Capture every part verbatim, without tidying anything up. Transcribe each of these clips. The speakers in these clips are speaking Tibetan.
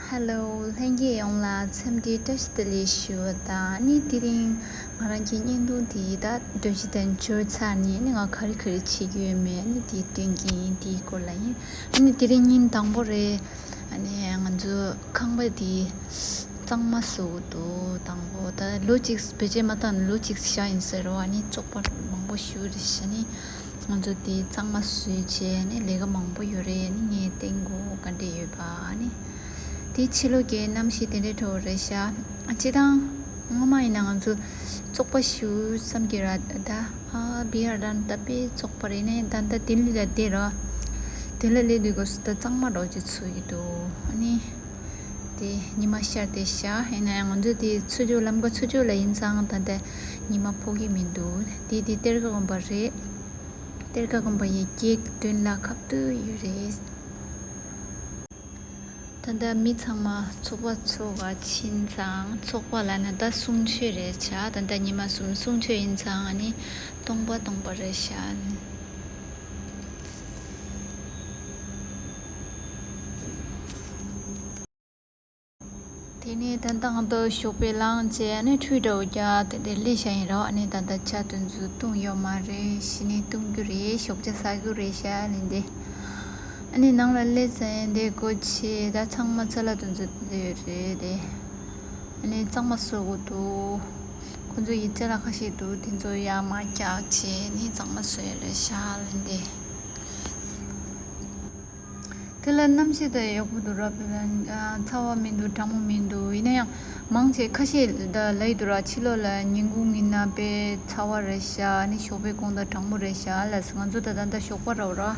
ཧེ་ལོ། ལྷན་རྒྱས་ཡོངས་ལ་འཚམས་འདྲི་བཀྲ་ཤིས་བདེ་ལེགས་ཞུ་བ་དང་། ཨ་ནི་དེ་རིང་ང་རང་གི་བརྙན་ཐུང་དེ་ད་འདོད་ཅི་དང་འབྱོར་ཚར་ནས། ཨ་ནི་ང་ག་རེ་ག་རེ་བྱེད་ཀྱི་ཡོད་མེད། ཨ་ནི་དེ་སྟོན་གྱི་ཡིན། དེའི་སྐོར་ལ་ཡིན། ཨ་ནི་དེ་རིང་ཉིན་དང་པོ་རེད། ཨ་ནི་ང་ཚོ་ཁང་པ་དེ་གཙང་མ་བཟོ་གི་འདུག་དང་པོ་ད་ལོ་གཅིག་བེད་སྤྱོད་མ་བཏང་ནས་ལོ་གཅིག་བཞག་ཡིན་ཟེར་རོ། ཨ་ནི་བཙོག་པ་མང་པོ་ཞིག་རེད་ཤག་ཨ་ནི་ང་ཚོ་དེ་གཙང་མ་བཟོས་བྱས་ནས་ལས་ཀ་མང་པོ་ཡོད་རེད། ནི་ངས་བསྟན་དགོས་ག་འདྲས་ཡོད་པ་ནི། དེ་ཕྱི་ལོགས་ཀྱི་གནམ་གཤིས་དེ་འདྲས་འགྲོ་རེད་ཤག་སྤྱིར་བཏང་སྔོན་མ་ཡིན་ན་ང་ཚོ་བཙོག་པ་ཞིག་བསམ་གྱི་ར། ད་ཨ་བི་ཡར་ལན་ད་དཔེ་བཙོག་པ་རེད། ནས་ད་ལྟ་དེ་ལི་ལ་བསྡད་ར། དེ་ལ་སླེབས་དུས་སྐབས་སུ་ད་གཙང་མ་འགྲོ་ཅིག་ཚོར་གྱི་འདུག་ཨ་ནི། དེ་ཉི་མ་ཤར་ཏེ་ཤག་ཡིན་ན་ཡང་ང་ཚོ་དེ་ཚུར་ཕྱོགས་ལམ་ཁ་ཚུར་ཕྱོགས་ལ་ཡིན་ཙང་། ད་ལྟ་ཉི་མ་ཕོག་གི་མི་འདུག་དེ་དེ་གཏེར་ཁ་དགོན་པ་རེད། གཏེར་ཁ་དགོན་པ་ཡི་གེ་མདུན་ལ་ཁ་ཐུག་ཡོད་རེད། ད་ལྟ་མི་ཚང་མ་ཚོགས་པ་ཚོགས་ག་ཕྱིན་ཙང་། ཚོགས་པ་ལ་ན་ད་གསུང་ཆོས་རེད་ཤག་ད་ལྟ་ཉི་མ་གསུམ་གསུང་ཆོས་ཡིན་ཙང་། ཨ་ནི་སྟོང་པ་སྟོང་པ་རེད་ཤག་དེ་ནས་ད་ལྟ་ང་ཚོ་ཞོགས་པའི་ལངས་བྱས་ནས་ཁྲུས་འདྲ་བོ་རྒྱག་དེ་འདྲ་སླེབས་བཞག་ཡིན་རོགས། ཨ་ནི་ད་ལྟ་ཇ་དེ་ཚོ་བཏུང་ཡོད་མ་རེད། གཞི་ནས་བཏུང་རྒྱུ་རེད། ཞོགས་ཇ་ཟ་རྒྱུ་རེད་ཤག་ལན་དེ། ཨ་ནི་ནང་ལ་སླེབས་ཚར་ཡིན་དེ་སྒོ་ཕྱེ། ད་ཚང་མ་ཅ་ལག་དེ་ཚོ་དེ་ཡོད་རེད་དེ། ཨ་ནི་གཙང་མ་བཟོ་དགོས་འདུག་ཁོ་ཚོ་ཡི་ཅ་ལག་ཁ་ཤས་འདུག་དེ་ཚོ་ཡར་མར་རྒྱག་བྱས་ནས་གཙང་མ་བཟོ་ཡ་རེད་ཤག་ལན་དེ། དེ་ལ་གནམ་གཤིས་དེ་ཡག་པོ་འདུག་ར། དཔེ་ལ་ཚ་བ་མི་འདུག་གྲང་མོ་མི་འདུག་ཡིན་ན་ཡང་མང་ཆེ་ཁ་ཤས་ད་ལབ་ཀྱི་འདུག་ར། ཕྱི་ལོགས་ལ་ཉིན་གུང་ཡིན་ན་དཔེ་ཚ་བ་རེད་ཤག་ཨ་ནི་ཞོགས་པའི་དགོང་དག་གྲང་མོ་རེད་ཤག་ལབ་སོང་། ང་ཚོ་ད་ད་ལྟ་ཞོགས་པ་རེད་ར།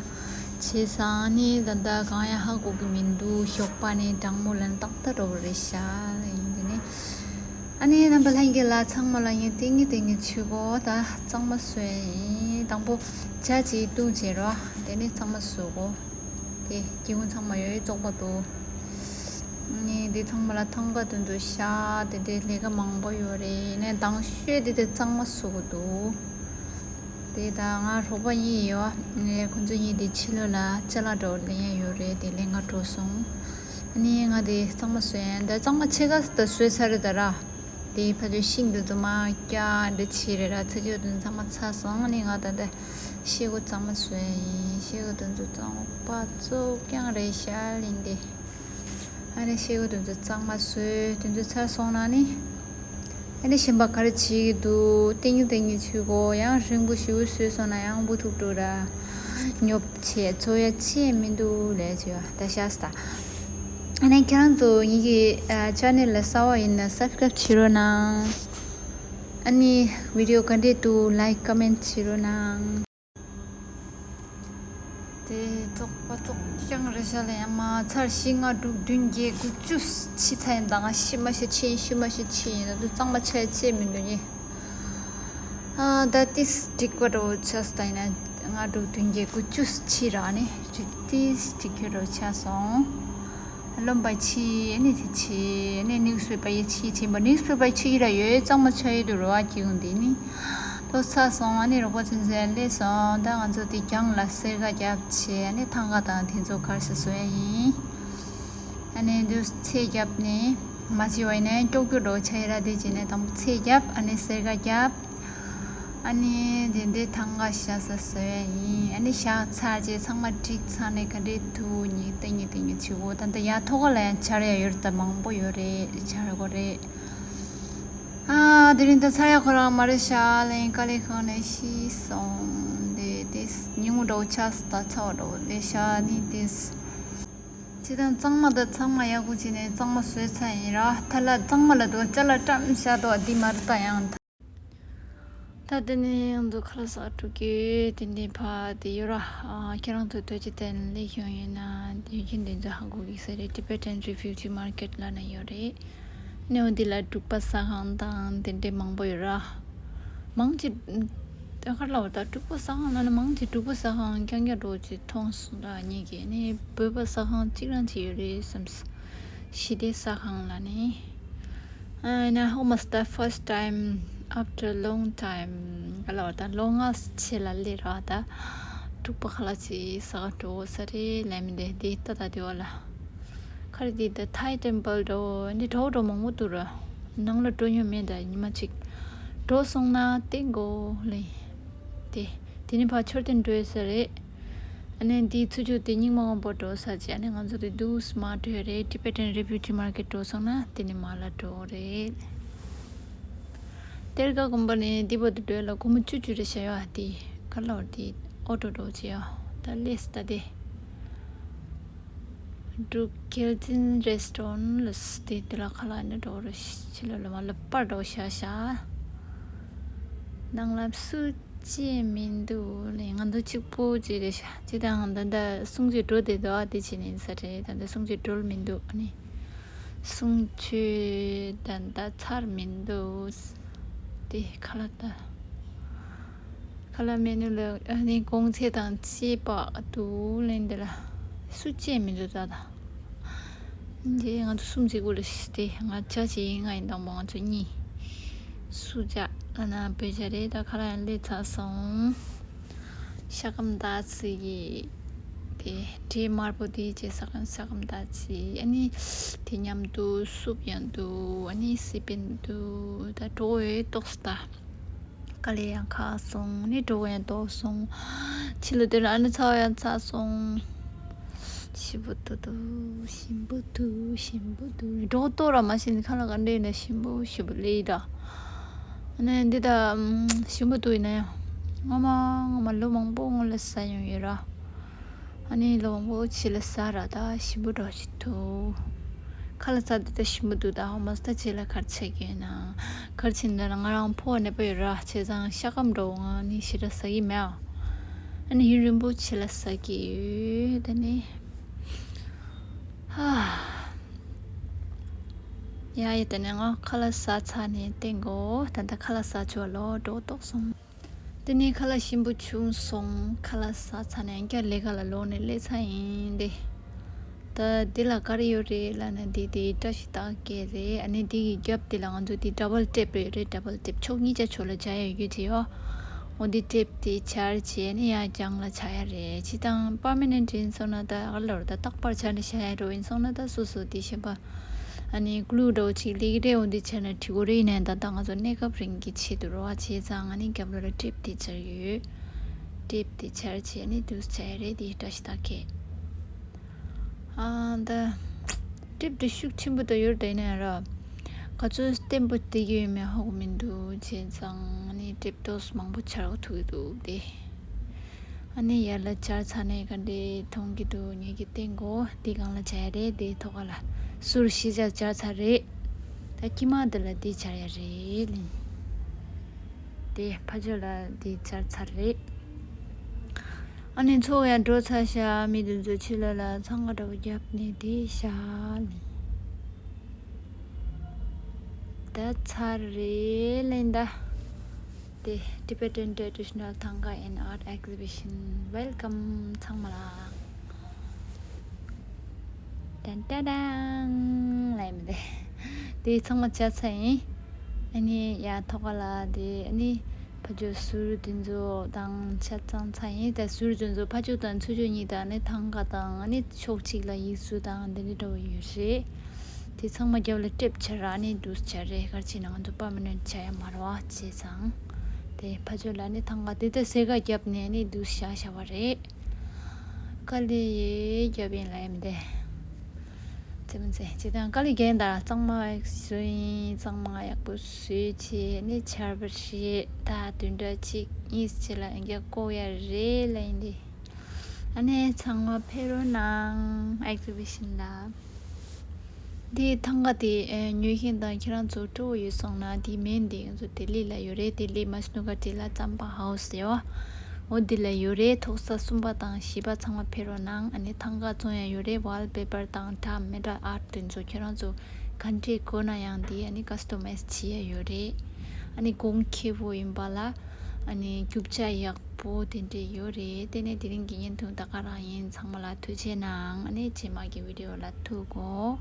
བྱས་ཙང་ཨ་ནི་ད་ལྟ་གང་ཡང་ཧ་གོ་གི་མི་འདུག་ཞོགས་པ་ནས་གྲང་མོ་ལ་ཏག་ཏག་འགྲོ་གི་རེད་ཤག་ལབ་ཡིན། དེ་ནས་ཨ་ནི་རྣམ་པ་ལྷན་རྒྱས་ལ་ཚང་མ་ལ་ངས་ཏིང་ངེ་ཏིང་ངེ་ཆུ་གོ་ད་གཙང་མ་བཟོས་ཡིན། དང་པོ་ཇ་ཅིག་བཏུང་བྱས་རོ། དེ་ནས་གཙང་མ་བཟོ་གོ། དེ་སྐྱེ་དངོས་ཚང་མ་ཡོད་བཙོག་པ་འདུག་ནི་དེ་ཚང་མ་ལ་ཐང་ག་དུ་འདུག་ཤག་དེ་འདྲའི་ལས་ཀ་མང་པོ་ཡོད་རེད། ནས་དང་ཤོས་དེ་དེ་གཙང་མ་བཟོ་གི་འདུག་དེ་ད་ང་རོགས་པ་གཉིས་ཡོད། ནས་ཁོ་ཚོ་གཉིས་དེ་ཕྱི་ལོགས་ལ་ཅ་ལག་འདྲ་བོ་ལེན་ཡ་ཡོད་རེད། དེ་ལེན་ག་འགྲོ་སོང་། ནི་ང་དེ་གཙང་མ་བཟོ་ཡ་ད་གཙང་མ་ཕྱེད་ཀ་ད་བཟོས་ཚར་རེད་ད་ར། དེ་ཕ་ཚོའི་ཤིང་དེ་ཚོ་མར་བཀྱག་འདྲ་བྱས་རེད་ར། ཚ་ཆུ་དེ་ཚང་མ་ཚ་སོང་། ནི་ང་ད་ལྟ་ཤེལ་སྒོ་གཙང་མ་བཟོ་ཡ་ཡིན། ཤེལ་སྒོ་དེ་ཚོ་གཙང་པ་བཙོག་རྐྱང་རེད་ཤག་ལན་དེ། ཨ་ནི་ཤེལ་སྒོ་དེ་ཚོ་གཙང་མ་བཟོས་དེ་ཚོ་ཚར་སོང་ན་ནི། ཨ་ནི་གཞན་པ་ག་རེ་བྱེད་ཀྱི་འདུག་ཏིང་ངེ་ཏིང་ངེ་ཆུ་གོ་ཡང་རིང་པོ་ཞིག་བཟོས་སོང་ན་ཡང་འབུ་ཐུག་འགྲོ་ར། ཉོབ་ཆེ་ཚོ་ཡ་ཆེ་མི་འདུག་ལས་བྱེད་པ་ད་ཤ་སྟ། ཨ་ནི་ཁྱེད་རང་ཚོ་ངེད་ཀྱི་ཨ་ཆེ་ནལ་ལ་གསར་པ་ཡིན་ན་སབ་སི་ཀ་རབ་བྱེད་རོགས་གནང་། ཨ་ནི་བི་ཌི་ཡོ་ག་འདྲས་འདུག་ལའིཀ་ཀོ་མེན་ཊི་བྱེད་རོགས་གནང་། དེ་བཙོག་པ་བཙོག་རྐྱང་རེད་ཤག་ལ་ཡང་མ་ཚར་བཞི་ལྔ་དྲུག་བདུན་བརྒྱད་དགུ་བཅུ་ཕྱི་ཚ་ཡིན་ད། ང་ཤི་མ་ཤི་ཕྱི་ཡིན་ཤི་མ་ཤི་ཕྱི་ཡིན་ད། དུ་གཙང་མ་ཆ་ཡ་ཆེ་མི་འདུག་ཉེ། ཨ་ད་ཏིས་འགྲིག་པ་འགྲོ་ཆགས་སོང་། ད་ཡིན་ན་ལྔ་དྲུག་བདུན་བརྒྱད་དགུ་བཅུ་ཕྱི་ར་ནི་ཏིས་འགྲིག་གི་འགྲོ་ཆགས་སོང་། རློན་པ་ཕྱི་ནི་དེ་ཕྱི་ནི་ནིའུ་སི་པེ་པར་ཡི་ཕྱི་ཕྱིན་པ། ནིའུ་སི་པེ་པར་ཕྱི་ར་ཡོད་གཙང་མ་ཆ་ཡི་འདུག་རོ་ཨ་ཀྱི་ཡོང་དེ་ནི་ཏོ་ཚ་སོང་། ཨ་ནི་རོགས་པ་ཚུན་ཚོད་སླེབས་སོང་། ད་ང་ཚོ་དེ་གྱང་ལ་སེར་ཀ་བརྒྱབ་བྱས། ཨ་ནི་ཐང་ག་དང་དེ་ཚོ་གར་སི་བཟོ་ཡ་ཡིན། ཨ་ནི་འདུག་ཚེ་བརྒྱབ་ནི་མ་བྱི་བ་ཡིན་ན་ཀྱོག་ཀྱོག་འགྲོ་ཆ་ཡི་ར། དེ་བྱས་ནས་དང་པོ་ཚེ་བརྒྱབ། ཨ་ནི་སེར་ཀ་བརྒྱབ། ཨ་ནི་དེ་འདྲའི་ཐང་ག་ཤ་ས་ཟ་ཡ་ཡིན། ཨ་ནི་ཞག་ཚར་རྗེས་ཚང་མ་འགྲིག་ཚར་ནས་ག་འདྲའི་འདུག་ཉིད་ཏེ་ཉིད་ཏེ་ཉིད་བྱེད་དགོས། ད་ལྟ་ཡ་ཐོག་ལ་ཡང་འབྱར་ཡ་ཡོད་རེད། ད་མང་པོ་ཡོད་རེད། འབྱར་དགོས་རེད། ཨ་དེ་རིང་ད་ཚར་ཡ་ཁོ་རང་མ་རེད་ཤག་ལན་དཀའ་ལས་ཁག་ནས་ཤི་སོང་། དེ་དེ་ཉིན་མོ་འདྲ་བོ་ཆགས་སོང་། ད་ཚ་བ་འདྲ་བོ་ལས་ཤག་ནི་དེ། ཅི་དང་གཙང་མ་དང་ཚང་མ་ཡག་པོ་བྱས་ནས་གཙང་མ་བཟོས་ཚར་ཡིན་ར། ཐ་ལ་གཙང་མ་ལ་དོ་ཅ་ལ་བཀྲམ་བཞག་དོ་འདི་མ་རེད་ད་ཡང་། ད་དེ་ནས་ང་ཚོ་ཁ་ལག་ཟ་འགྲོ་གི། དེ་ནས་ཕ་དེ་ཡོད་ར། ཨ་ཁྱེད་རང་ཚོ་དོལ་རྒྱལ་ལྟ་ཡ་སླེབས་ཡོང་ཡོད་ན་དེ་ཡོད་ཀྱི་འདི་ཚོ་ཧ་གོ་གི་ས་རེད། Tibetan Refugee Market ལབ་ནས་ཡོད་རེད། ནས་འོ་འདི་ལ་འབྲུག་པ་ཟ་ཁང་དང་དེ་འདྲས་མང་པོ་ཡོད་ར། མང་ཆེ་ད་ག་ལ་བ་ད་འབྲུག་པ་ཟ་ཁང་ལ་ནི་མང་ཆེ་འབྲུག་པ་ཟ་ཁང་རྐྱང་རྐྱང་འགྲོ་ཅིག་མཐོང་སོང་ད་ངེད་ཀྱིས། ནི་བོད་པ་ཟ་ཁང་གཅིག་རང་ཅིག་ཡོད་རེད་བསམ། ཞི་བདེ་ཟ་ཁང་ལ་ནི། ཨ་ན་ཧོ་མ་སི་ད་first time after long time ག་ལ་བ་ད་ལོ་ལྔ་ཕྱེད་ལ་སླེབས་ར། ད་འབྲུག་པ་ཁ་ལག་ཅིག་ཟ་ག་འགྲོ་ས་རེད་ལབ་མི་འདི་འདི་ལྟ་ད་དེ་བ་ལ། ཁ་ ཨ་རི་འདི་ད་ཐའི་ཊེམ་པལ་འགྲོ་འདི་འགྲོ་འགྲོ་མང་པོ་འདུག་ར། ནང་ལ་འགྲོ་མྱོང་མེད་ད་ཉི་མ་གཅིག་འགྲོ་སོང་ན་ཏེ་མགོ་ལེ། དེ་དེ་ནི་ཕ་མཆོད་རྟེན་འགྲོ་ས་རེད། ཨ་ནི་འདི་ཚུར་ཕྱོགས་དེ་རྙིང་མ་དབང་པོ་འགྲོ་ས་ཅི་ཨ་ནི་ང་ཚོ་དེ་དུས་མ་འགྲོ་རེད། Tibetan Refugee Market འགྲོ་སོང་ན་དེ་ནི་མ་ལ་འགྲོ་རེད། གཏེར་ཁ་དགོན་པ་ནས་འདི་བར་དུ་འགྲོ་ཡ་ལ་སྒོར་མོ་བཅུ་བཅུ་རེ་བྱ་ཡ་དེ་ག་ལ་བར་དེ་ཨོ་ཊོ་འགྲོ་བྱེད་ཡ་ད་ལེས་ད་དེ། འབྲུག་རྒྱལ་འཛིན་རེ་སི་ཊོ་རན་ལ་སི་དེ་དེ་ལ་ཁ་ལག་ནི་འགྲོ་རུ་ཕྱི་ལ་ལ་མ་ལ་པར་འགྲོ་ཤ་ཤ། ནང་ལ་སུ་ཅེ་མི་འདུག་ལེ། ང་ཚོ་གཅིག་པོ་ཅི་རེད་ཤ་ཅི་དང་ད་ལྟ་གསུང་ཆོས་འགྲོ་བསྡད་འདུག་ཨ་དེ་བྱས་ནས་ས་རེད། ད་ལྟ་གསུང་ཆོས་འགྲོ་མི་འདུག་ཨ་ནི་གསུང་ཆོས་ད་ལྟ་ཚར་མི་འདུག་དེ་ཁ་ལག་ད། ཁ་ལག་མེ་ནུ་ལ་ཨ་ནི་གོང་ཚད་དང་བཅས་པ་འདུག་ལེན་འདི་ལ་སུ་བཅད་མི་འདུག་ད་ད། འདི་ང་ཚོ་གསུམ་གཅིག་པུ་ལ་ཤི་སྟེ་ང་ཅག་ཅིག་ང་ཡིན་དང་པོ་ང་ཚོ་གཉིས། སུ་ཅག་ཨ་ན་བོད་ཅག་རེད་ད་ཁ་ལག་ཡང་ལས་ཚར་སོང་། ཤ་སྐམ་ད་ཚི་གི་དེ་དྲི་དམར་པོ་དེ་བཅས་ས་ཁམ་ས་ཁམ་ད་ཚི་ཨ་ནི་དེ་མཉམ་དུ་སུབ་ཡང་འདུག་ཨ་ནི་སི་པན་འདུག་ད་གྲོགས་ཡོད་ཏོག་ས་ད། དཀའ་ལས་ཡང་ཁག་སོང་ནི་གྲོགས་ཡང་ལྟོགས་སོང་། ཕྱི་ལ་དེར་ཨ་ནི་ཚ་བ་ཡང་ཚ་སོང་། ཞིམ་པོ་འདུག་འདུག་ཞིམ་པོ་འདུག་ཞིམ་པོ་འདུག་གྲོགས་ལྟོགས་ར་མ་ཤེས་ནི་ཁ་ལ་ག་འདྲ་ཡིན་ན་ཞིམ་པོ་ཞིམ་པོ་ལེ་ཡི་ད། ཨ་ནི་འདི་ད་ཞིམ་པོ་འདུག་ཡིན་ན་ཡང་ངོ་མ་ངོ་མ་ལོ་མང་པོ་སྔོན་ལ་ཟ་མྱོང་ཡོད་ར། ཨ་ནི་ལོ་མང་པོ་ཕྱི་ལ་ཟ་ར་ད་ཞིམ་པོ་འདྲ་ཞིག་འདུག་ཁ་ལག་ཟ་དུས་ད་ཞིམ་པོ་འདུག་ད་ཧོ་མ་ཟ་ད་རྗེས་ལ་ག་རེ་བྱེད་ཀྱི་ཡོད་ན། ག་རེ་བྱེད་ན་ང་རང་ཕོ་བ་ནད་པ་ཡོད་ར་བྱས་ཙང་ཤ་སྐམ་འདྲ་བོ་ང་ནི་ཞེ་དྲག་ཟ་གི་མེད་ཨ། ཨ་ནི་ཡུན་རིང་པོ་ཕྱི་ལ་ཟ་གི་ཡོད་ད་ནི། ཧ། ཡ་ཡ་ད་ནི་ང་ཁ་ལག་ཟ་ཚར་ནས་བསྟན་གོ་ད་ད་ཁ་ལག་ཟ་ཆོག་ལོ་འགྲོ་ཏོག་སོང་། དེ་ནས་ཁ་ལག་ཞིམ་པོ་བྱུང་སོང་། ཁ་ལག་ཟ་ཚར་ནས་ཡང་བསྐྱར་ལས་ཀ་ལ་ལོག་ནས་སླེབས་ཚར་ཡིན་ཏེ། ད་འདི་ལ་ག་རེ་ཡོད་རེད་ལབ་ན་འདི་དེ་བཀྲ་ཤིས་རྟགས་བརྒྱད་རེད། ཨ་ནི་འདི་གི་རྒྱབ་དེ་ལ་ང་ཚོ་འདི་ཌ་བལ་ཊེབ་རེད་རེད། ཌ་བལ་ཊེབ་ཕྱོགས་གཉིས་ཆ་ཕྱོགས་ལ་སྦྱར་ཡ་ཡོད་ཀྱི་རེད་ཡོ། འོ་འདི་ཊེབ་དེ་སྦྱར་བྱས་ནས་ཡང་རྒྱང་ལ་སྦྱར་ཡ་རེད། ཅི་དང་པར་མ་ནེན་ཊི་ཡིན་སོང་ན་ད་ཨ་ལོར་ད་རྟག་པར་སྦྱར་ནས་བཞག་ཡ་འགྲོ་ཡིན་སོང་ན་ད་སོ་སོ་དེ་གཞན་པ། ཨ་ནི་ཀླུ་འདྲ་བོ་ཅིག་ལེགས་རེད། འོ་འདི་བྱས་ན་བྲིས་དགོས་རེད། ཡིན་ནའི་ད་ལྟ་ང་ཚོ་གནས་སྐབས་རིང་གི་ཆེད་དུ་རོ་བ་བྱས་ཙང་ཨ་ནི་རྒྱབ་ལོགས་ལ་ཊེབ་དེ་སྦྱར་ཡོད། ཊེབ་དེ་སྦྱར་བྱས་ནས་དུས་བྱས་རེད་དེ་བཀྲ་ཤིས་རྟགས་བརྒྱད། ཨ་ད་ཊེབ་དེ་ཤུགས་ཆེན་པོ་ད་ཡོད་ད་ཡིན་ན་ཡང་ར། ག་ཚོད་བརྟན་པོ་བསྡད་ཀྱི་ཡོད་མེད་ཧ་གོ་མི་འདུག་བྱས་ཙང་ཨ་ནི་ཊེབ་ཏོག་ཙམ་མང་པོ་སྦྱར་དགོས་ཐུག་གི་འདུག་དེ། ཨ་ནི་ཡར་ལ་སྦྱར་ཚར་ནས་ག་འདྲས་མཐོང་གི་འདུག་ངེད་ཀྱི་སྟེང་གོ་འདི་སྒང་ལ་སྦྱར་རེད། དེ་ཐོག་ཁ་ལ་ཟུར་བཞི་སྦྱར་སྦྱར་ཚར་རེད། ད་ཁྱི་མ་འདི་ལ་འདི་སྦྱར་ཡ་རེད་ལིན། དེ་ཕ་ཇོ་ལ་འདི་སྦྱར་ཚར་རེད། ཨ་ནི་ཚོགས་ཡར་འགྲོ་ཚར་ཤག་མི་འདི་ཚོ་ཕྱི་ལ་ལ་འཚང་ཁ་འདྲ་བོ་བརྒྱབ་ནས་བསྡད་ཤག་ལིན། ད་ཚར་རེད་ལིན་ད། དེ་Tibetan Traditional Thangka in Art Exhibition Welcome ཚང་མ་ལ། ཏན་ཏན་ཏན་ལ་ཡིན་དེ། དེ་ཚང་མ་བྱས་ཚར་ཡིན། ཨ་ནི་ཡ་ཐོག་ཁ་ལ་དེ་ཨ་ནི་ཕ་ཇོ་ཟུར་དེ་ཚོ་དང་ཆ་ཚང་ཚར་ཡིན། ད་ཟུར་དེ་ཚོ་ཕ་ཇོ་དང་ཚུ་ཇོ་གཉིས་དང་ཨ་ནི་ཐང་ཀ་དང་ཨ་ནི་ཕྱོགས་གཅིག་ལ་ཡིག་གཟུགས་དང་དེ་འདྲ་འདྲ་བོ་ཡོད་རེད། དེ་ཚང་མ་རྒྱབ་ལ་ཊེབ་བྱས་ར་ཨ་ནི་འདུག་བྱས་རེད། ག་རེ་བྱས་ན་ང་ཚོ་པར་མ་ནེན་ཊི་བྱས་ཡ་མ་རེད་བ་བྱས་ཙང་། དེ་ཕ་ཇོ་ལ་ནི་ཐང་ག་དེ་ད་སེ་ག་རྒྱབ་ནས་ནི་འདུག་བཞག་བཞག་པ་རེད། དཀའ་ལས་རྒྱབ་ཡིན་ལ་ཡིན་དེ། ཙེ་མོ་ཙེ་ཅི་དང་དཀའ་ལས་རྒྱབ་ཡིན་ད་གཙང་མ་བཟོས་ཡིན། གཙང་མ་ཡག་པོ་བཟོས་བྱས་ནི་ཆར་པ་ཞིག་ད་བདུན་ཕྲག་གཅིག་གཉིས་ཅིག་ལ་ཡང་བསྐྱར་བཀོག་ཡ་རེད་ལ་ཡིན་དེ། ཨ་ནི་ཚང་མ་ཕེབས་རོགས་གནང་ཨེག་ཛི་བི་ཤན་ལ། འདི་ཐང་ག་དེ་ཨེ་ཉོ་མཁན་དང་ཁྱེད་རང་ཚོ་སྤྲོ་བོ་ཡོད་སོང་ན་དེ་མིན་དེ་ང་ཚོ་ལྡི་ལི་ལ་ཡོད་རེད། ལྡི་ལི་མ་ཤི་ནུ་ག་ཊི་ལ་ཙམ་པ་ཧའུ་སི་ཡོད། འོ་འདི་ལ་ཡོད་རེད། ཐོག་ས་གསུམ་པ་དང་བཞི་པ་ཚང་མ་ཕེབས་རོགས་གནང་། ཨ་ནི་ཐང་ག་བཙོང་ཡ་ཡོད་རེད། ཝལ་པེ་པར་དང་ད་མི་འདྲ་ཨར་ཊི་དེ་ཚོ་ཁྱེད་རང་ཚོ་ག་འདྲས་དགོས་ན་ཡང་འདི་ཨ་ནི་ཀ་སི་ཊོ་མའི་ཛི་བྱེད་ཡ་ཡོད་རེད། ཨ་ནི་གོང་ཁེ་པོ་ཡིན་པ་ལ་ཨ་ནི་རྒྱུ་ཆ་ཡག་པོ་དེ་འདྲས་ཡོད་རེད། དེ་ནས་དེ་རིང་གི་བརྙན་ཐུང་ད་ག་རང་ཡིན། ཚང་མ་ལ་ཐུགས་རྗེ་གནང་། ཨ་ནི་རྗེས་མ་གི་བི་ཌི་ཡོ་ལ་ཐུག་གོ།